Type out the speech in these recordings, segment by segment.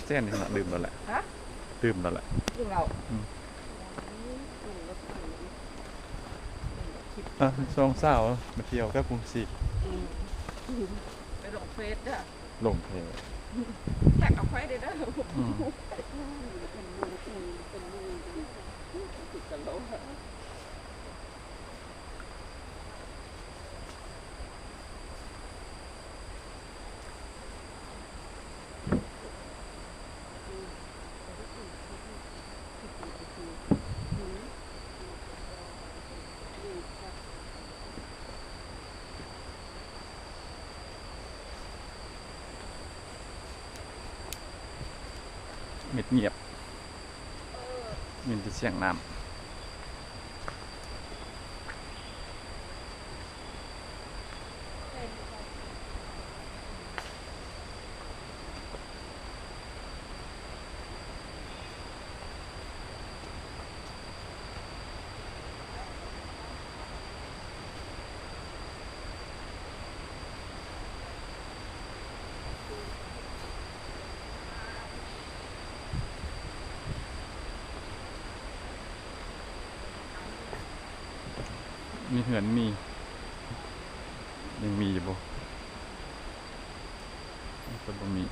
ແຊນນີ້ລະ ດື່ມແລ້ວແຫຼະ. ຮະ? ດື່ມແລ້ວແຫຼະ. ກິນເຫຼົ້າ. ອືມ. ອ່ະ ສອງສາວມາທ່ຽວກັບກຸງສີ. ອືມ. ໄປລົງເຟສເດີ. ລົງເພ ແທັກເອົາຂ້ອຍເດີ. ອືມ. ມິດງຽບ ມີແຕ່ສຽງນ້ຳ. ມີເຮືອນມີ ຍັງມີຢູ່ບໍ່? ກໍບໍ່ມີ.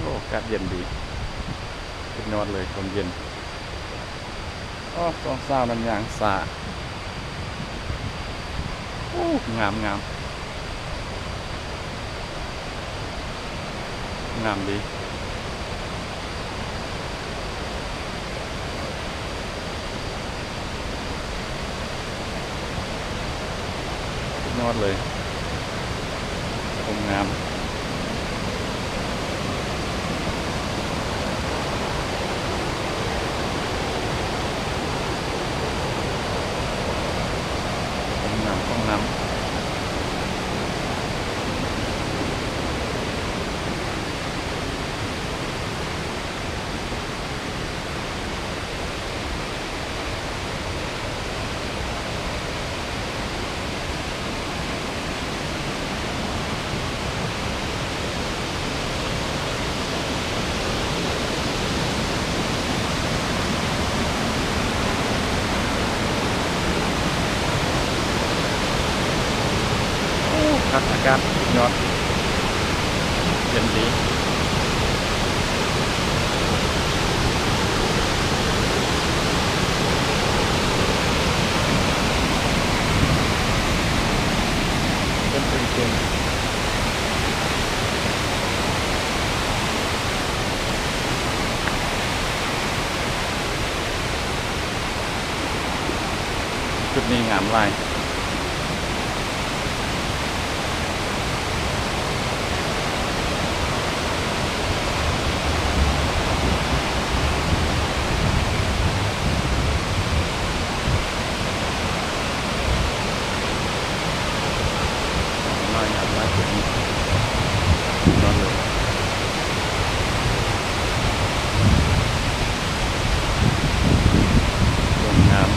ໂອ້ ອາກາດເຢັນດີ ສຸດຍອດເລີຍ ລົມເຢັນ. ໂອ້ ສອງສາວນັ້ນຍ່າງຊ້າ. ໂອ້ ງາມ ງາມ ງາມດີ. ສຸດຍອດເລີຍ ຄົງງາມ ຄົງງາມ ຄົງງາມ. ໂອ້ ຄັກ ອາກາດສຸດຍອດ ເຢັນດີ. ເປັນເປັນເປັນ ຈຸດນີ້ງາມຫຼາຍ. ງາມ.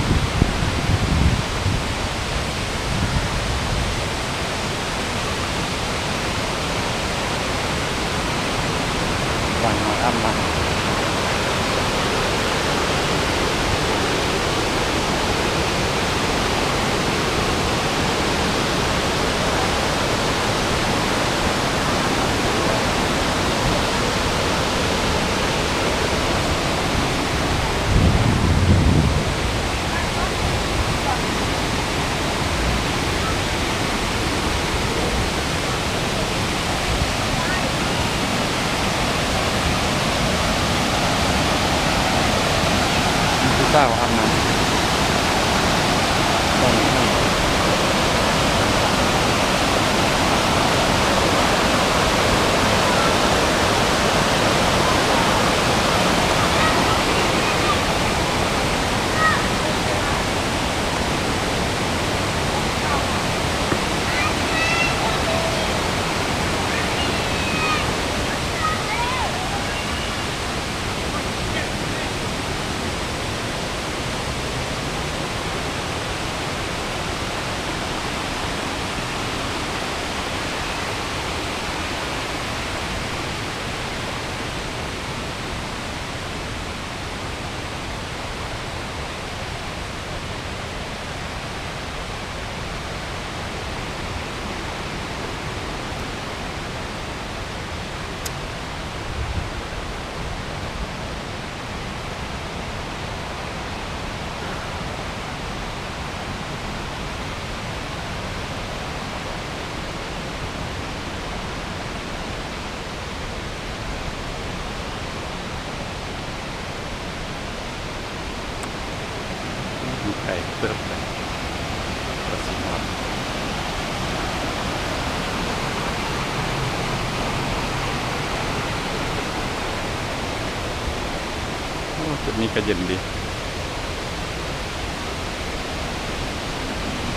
ນີ້ກໍເຢັນດີ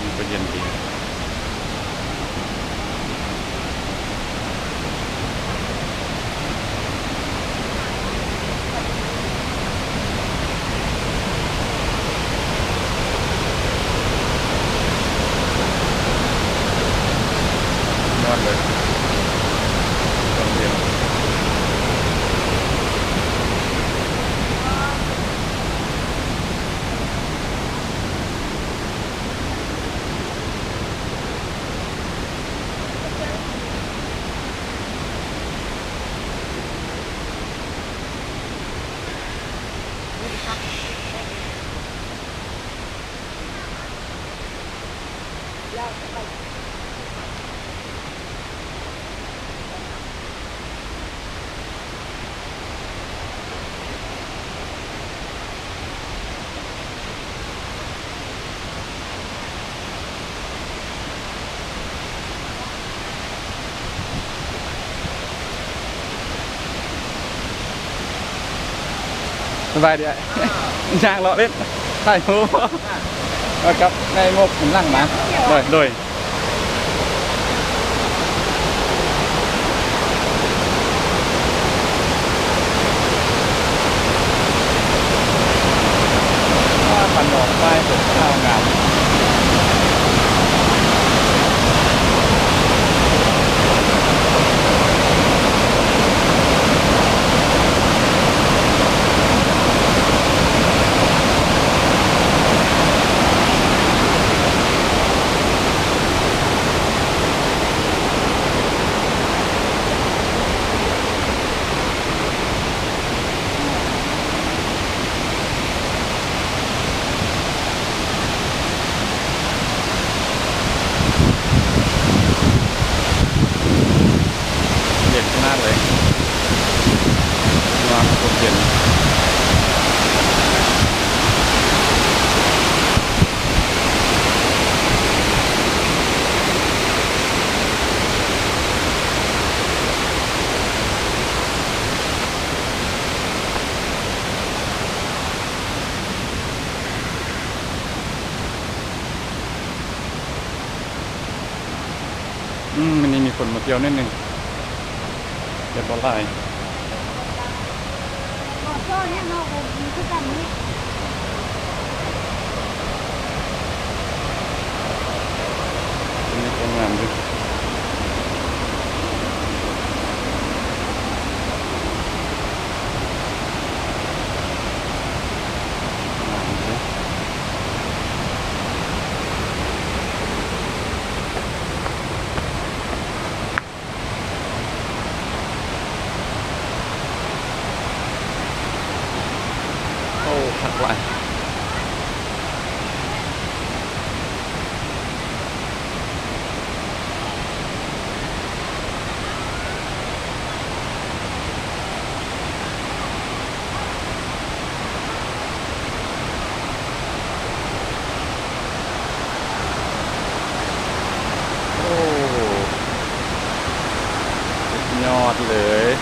ນີ້ກໍເຢັນດີ. ມ່ວນເລີຍ ລົມເຢັນ. ສະບາຍດີອ້າຍ ຍ່າງເລາະເຫຼັ້ນ ຖ່າຍຮູບ ເອົາກັບນາຍມົກນຳຫຼັງມາ ໂດຍ ໂດຍ. ອ້າ ພັນດອກໄມ້ເພິ່ນຂາວງາມ. ເຢັນຂະໜາດເລີຍ ນອນຄົນເຢັນ. ອືມ ມື້ນີ້ມີຄົນມາທ່ຽວໜ້ອຍໜຶ່ງ ແຕ່ບໍ່ຫຼາຍ. ບໍ່ຊອນແຮງເຮົາກໍມີຄືກັນນີ້ ຕົວນີ້ກໍງາມຢູ່ ງາມຢູ່ເດ້. ໂອ້ ຄັກຫຼາຍ. ໂອ້ ສຸດຍອດເລີຍ.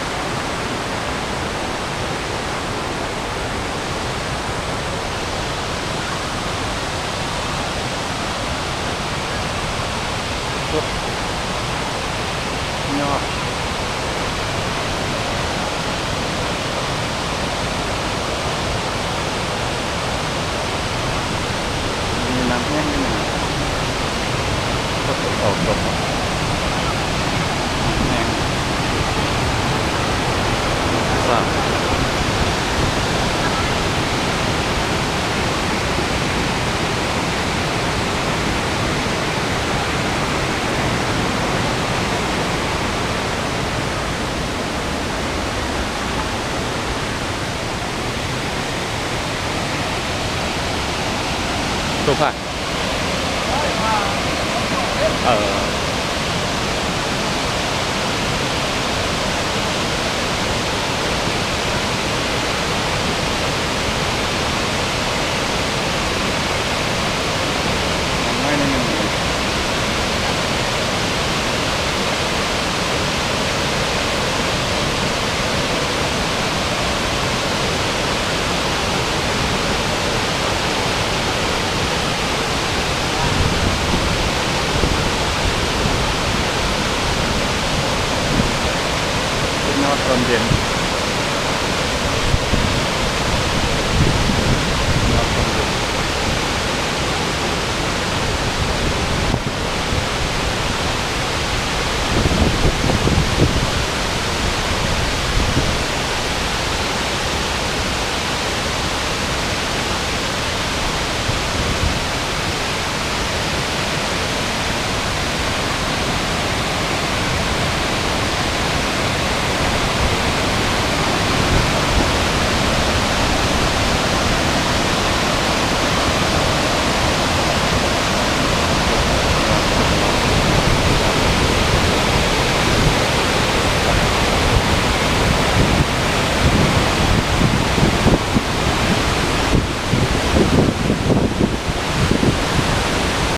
ສຸດຍອດ ມີນ້ຳແຫ້ງຢູ່ນີ້ ສົດໆ ເອົາສົດ ນ້ຳແຫ້ງ ສາບ. ໂຊພາ ເອີ. ນ້ອຍໜຶ່ງ. ເຢັນ